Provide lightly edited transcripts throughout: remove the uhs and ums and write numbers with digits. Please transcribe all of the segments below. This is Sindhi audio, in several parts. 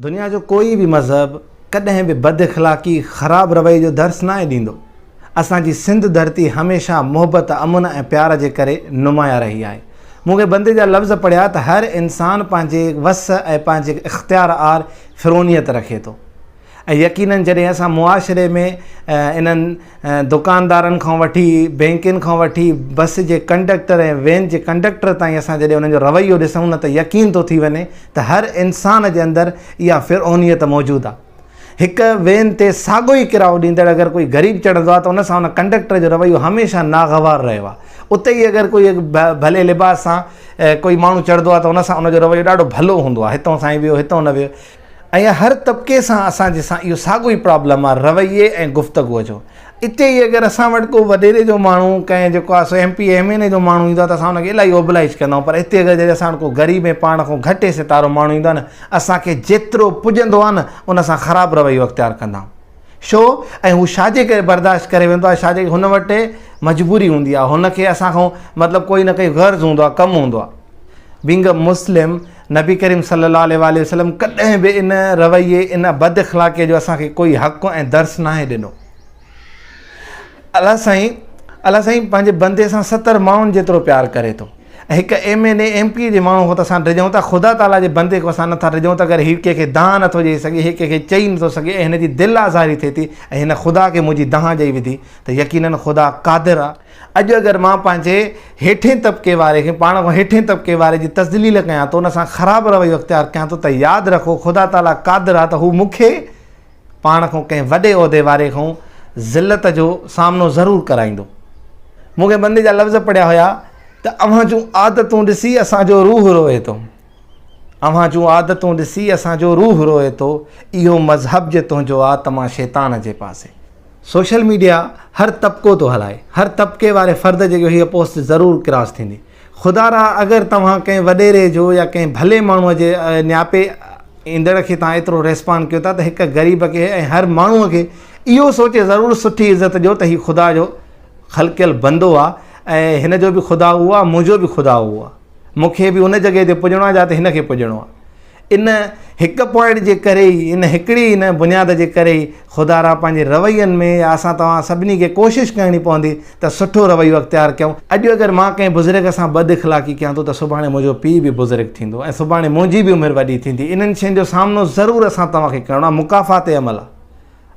دنيا جو ڪوئي به مذهب ڪڏهن به بد اخلاقي، خراب رويي جو درس ناهي ڏيندو. اسان جي سنڌ ڌرتي هميشه محبت، امن ۽ پيار جي ڪري نمايان رهي آهي. مون کي بندي جا لفظ پڙهيا ته هر انسان پنهنجي وس ۽ پنهنجي اختيار آر فرعونيت رکي ٿو. ۽ يقينن جڏهن اسان معاشري ۾ انهن دڪاندارن کان وٺي بينڪن کان وٺي بس جي ڪنڊڪٽر ۽ وين جي ڪنڊڪٽر تائين اسان جڏهن انهن جو رويو ڏسون نه ته يقين ٿو ٿي وڃي ته هر انسان جي اندر اها فرعونيت موجود آهي. هڪ وين تي ساڳو ئي ڪرايو ڏيندڙ اگر ڪوئي غريب چڙهندو آهي ته ان سان ان ڪنڊڪٽر جو رويو هميشه ناگوار رهيو آهي. اتي ئي اگر ڪوئي ڀلي لباس سان ڪوئي ماڻهو چڙهندو آهي ته ان سان ان جو رويو ڏاڍو ڀلو هوندو آهي هتون سائين ويو هتون نه ويو. ۽ هر طبقي سان اسان جي سان اهو ساڳيو ئي پرابلم آهي رويي ۽ گفتگو جو. اتي ئي اگر اسان وٽ ڪو وڏيري جو ماڻهو ڪنهن جيڪو آهي سو ايم پي ايم اين اي جو ماڻهو ايندو آهي ته اسان ان کي الاهي اوبلائيز ڪندا آهيون پر اتي اگر جڏهن اسان وٽ ڪو غريب ۽ پاڻ کان گهٽ حيثيت وارو ماڻهو ايندو آهي نه اسان کي جيترو پڄندو آهي نه ان سان خراب رويو اختيار ڪندا آهيون. شو ۽ هو ڇا جي ڪري برداشت ڪري ويندو آهي ڇا جي هن وٽ مجبوري هوندي آهي هن کي اسان کان مطلب ڪوئي نه ڪوئي غرض هوندو آهي ڪم هوندو آهي. بينگ ا مسلم نبي ڪريم صلي الله عليه واٰله وسلم ڪڏهن به ان رويي ان بد اخلاقي جو اسان کي ڪوئي حق ۽ درس ناهي ڏنو. الله سائين الله سائين پنهنجي بندي سان 70 ماڻهن جيترو پيار ڪري ٿو ۽ هڪ ايم اين اي ايم پي جي ماڻهو کان ته اسان ڊڄون ٿا خدا تعاليٰ جي بندي کان اسان نٿا ڊڄون ته اگر هي ڪنهن کي دانهن نٿو ڏئي سگهي هي ڪنهن کي چئي نٿو سگهي ۽ هن جي دل آزاري ٿئي ٿي ۽ هن خدا کي منهنجي دانهن ڏئي وڌي ته يقينن خدا قادر آ اڄ اگر مان پنهنجي هيٺين طبقي واري کي پاڻ کان هيٺين طبقي واري جي تذليل ڪيان ٿو ان سان خراب رويو اختيار ڪيان ٿو ته ياد رکو خدا تعاليٰ قادر آهي ته هو مون کي پاڻ کان ڪنهن وڏي عهدي واري کان ذلت جو سامنو ضرور ڪرائيندو. مون کي بندي جا لفظ پڙهيا هيا ته اوهان جون عادتون ڏسي اسان جو روح روئي ٿو. اوهان جون عادتون ڏسي اسان جو روح روئي ٿو. اهو مذهب جي تنهنجو آ ته مان شيطان جي پاسي. سوشل ميڊيا هر طبقو ٿو هلائي هر طبقي واري فرد جي هيء پوسٽ ضرور ڪراس ٿيندي خدا را اگر توهان ڪنهن وڏيري جو يا ڪنهن ڀلي ماڻهو جي نياپي ايندڙ کي توهان ايترو ريسپانڊ ڪيو ٿا ته هڪ غريب کي ۽ هر ماڻهو کي اهو سوچي ضرور سٺي عزت ڏيو ته هي خدا جو خلقيل بندو آ ۽ هن جو به خدا اهو آ منهنجو به خدا اهو آ مون کي به ان جڳهه تي پڄڻو آ جاتي هن کي پڄڻو آ ان هڪ پوائنٽ جي ڪري ئي، ان هڪڙي ان بنياد جي ڪري ئي خدا را پنهنجي روين ۾ يا اسان توهان سڀني کي ڪوشش ڪرڻي پوندي ته سٺو رويو اختيار ڪيون. اڄ اگر مان ڪنهن بزرگ سان بد اخلاقي ڪيان ٿو ته سڀاڻي منهنجو پيء به بزرگ ٿيندو ۽ سڀاڻي منهنجي به عمر وڏي ٿيندي. انهن شين جو سامنو ضرور اسان توهان کي ڪرڻو آهي. مڪافات عمل آهي.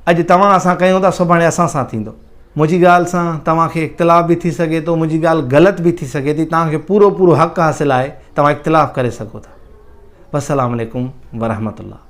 اڄ توهان اسان ڪيون ٿا سڀاڻي اسان سان ٿيندو. منهنجي ڳالهه سان توهان کي اختلاف به ٿي سگهي ٿو، منهنجي ڳالهه غلط به ٿي سگهي ٿي، توهان کي پورو پورو حق حاصل آهي، توهان اختلاف ڪري سگهو ٿا. والسلام عليڪم ورحمة الله.